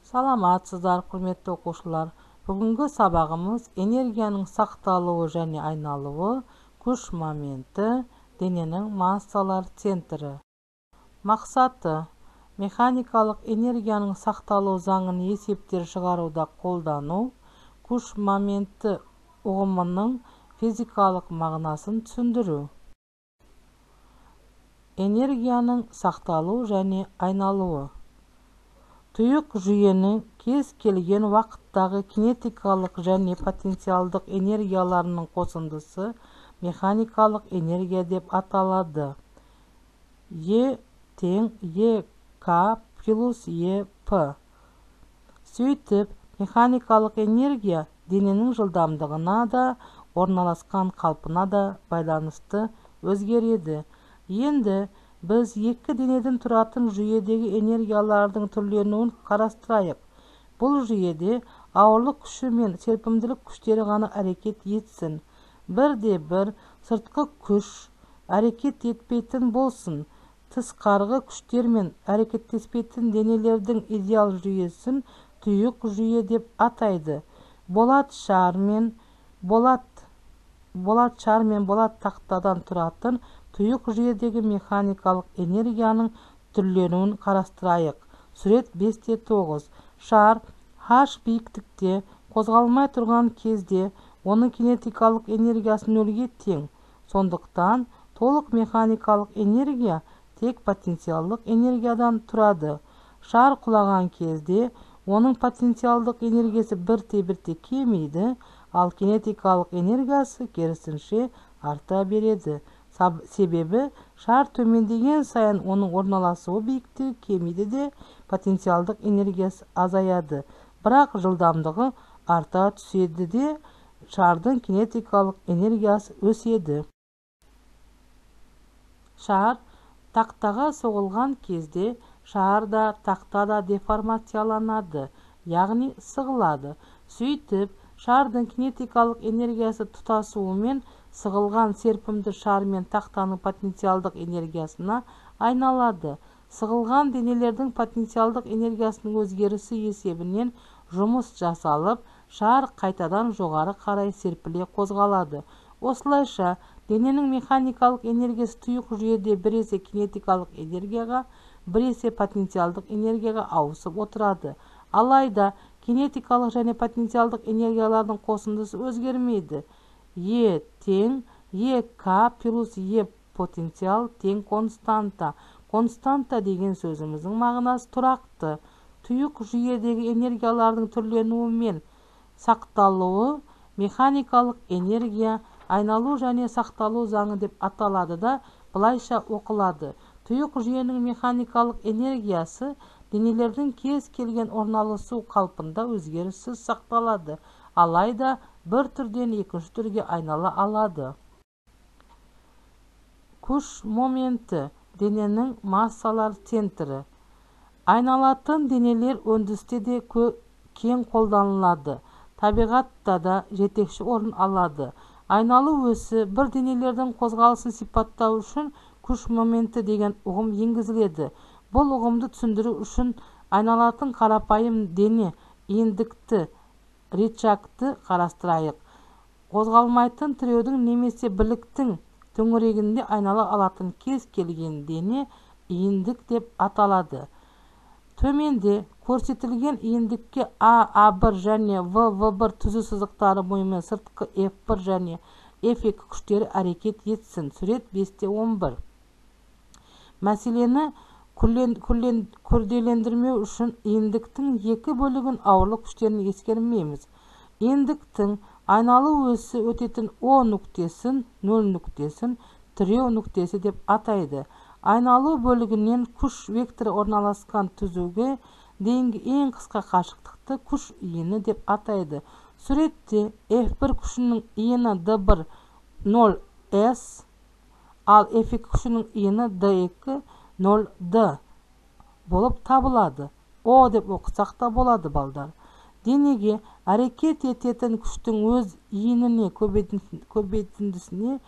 Саламатсыздар, құрметті оқушылар! Бүгінгі сабағымыз энергияның сақталуы және айналуы, күш моменті, дененің массалар центрі. Мақсаты: механикалық энергияның сақталу заңын есептер шығаруда қолдану, күш моменті ұғымының физикалық мағынасын түсіндіру. Энергияның сақталу және айналуы. Тұйық жүйенің кез келген уақыттағы кинетикалық және потенциалдық энергияларының қосындысы механикалық энергия деп аталады. Е тең ЕК плюс ЕП. Сөйтіп, механикалық энергия дененің жылдамдығына да, орналасқан қалпына да байланысты өзгереді. Енді біз екі денеден тұратын жүйедегі энергиялардың түрленуін қарастырайық. Бұл жүйеде ауырлық күші мен серпімділік күштері ғана әрекет етсін. Бірде-бір сыртқы күш әрекет етпейтін болсын. Тысқарғы күштермен әрекеттеспейтін денелердің идеал жүйесін тұйық жүйе деп атайды. Болат шар мен болат тақтадан тұратын тұйық жүйедегі механикалық энергияның түрленуін қарастырайық. Сурет 5.9. Шар H биіктікте қозғалмай тұрған кезде оның кинетикалық энергиясы нөлге тең. Сондықтан толық механикалық энергия тек потенциалдық энергиядан тұрады. Шар құлаған кезде оның потенциалдық энергиясы бірте-бірте кемиді, ал кинетикалық энергиясы керісінше арта береді. Себебі шар төмендеген сайын оның орналасуы биіктігі кемиді де, потенциалдық энергиясы азаяды. Бірақ жылдамдығы арта түседі де, шардың кинетикалық энергиясы өседі. Шар тақтаға соғылған кезде шар да, тақта да деформацияланады, яғни сығылады. Сөйтіп, шардың кинетикалық энергиясы тұтасуымен сығылған серпімді шар мен тақтаның потенциалдық энергиясына айналады. Сығылған денелердің потенциалдық энергиясының өзгерісі есебінен жұмыс жасалып, шар қайтадан жоғары қарай серпіле қозғалады. Осылайша, дененің механикалық энергиясы тұйық жүйеде біресе кинетикалық энергияға, біресе потенциалдық энергияға ауысып отырады. Алайда, кинетикалық және потенциалдық энергиялардың қосындысы өзгермейді. Е тең ЕК плюс Е потенциал тең константа. Константа деген сөзіміздің мағынасы тұрақты. Тұйық жүйедегі энергиялардың түрленуі мен сақталуы механикалық энергия айналу және сақталу заңы деп аталады да, былайша оқылады. Тұйық жүйенің механикалық энергиясы денелердің кез келген орналасу қалпында өзгеріссіз сақталады, алайда бір түрден екінші түрге айнала алады. Күш моменті дененің массалар центрі. Айналатын денелер өндірісте де кең қолданылады, табиғатта да жетекші орын алады. Айналу өсі бір денелердің қозғалысын сипаттау үшін күш моменті деген ұғым енгізіледі. Бұл ұғымды түсіндіру үшін айналатын қарапайым дене иіндікті рычагты қарастырайық. Қозғалмайтын тіреудің немесе біліктің төңірегінде айнала алатын кез келген дене иіндік деп аталады. Төменде көрсетілген иіндікке А, А1 және В, В1 түзу сызықтары бойымен сыртқы F1 және F2 күштері әрекет етсін. Сурет 5.11. Мәселені күрделендірмеу үшін иіндіктің екі бөлігін ауырлық күштерін ескермейміз. Иіндіктің айналу өсі өтетін О нүктесін, 0 нүктесін, тіреу нүктесі деп атайды. Айналу бөлігінен күш векторы орналасқан түзуге дейінгі ең қысқа қашықтықты күш иіні деп атайды. Суретте F1 күшінің иіні D1 0S, ал F2 күшінің иіні D2 0D болып табылады. О деп оқысақ та болады, балдар. Денеге әрекет ететін күштің өз иініне көбейтіндісіне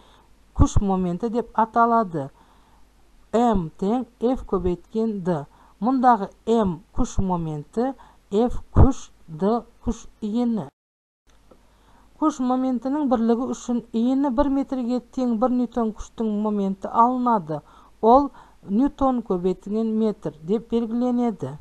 күш моменті деп аталады. М тең F көбейткен D. Мұндағы М күш моменті, F күш, D күш иені. Күш моментінің бірлігі үшін иені 1 метрге тең 1 ньютон күштің моменті алынады. Ол ньютон көбейтілген метр деп белгіленеді.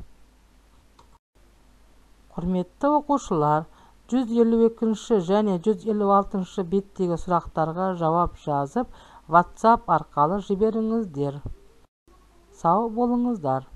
Құрметті оқушылар, 152 және 156 беттегі сұрақтарға жауап жазып, WhatsApp арқылы жіберіңіздер. Сау болыңыздар.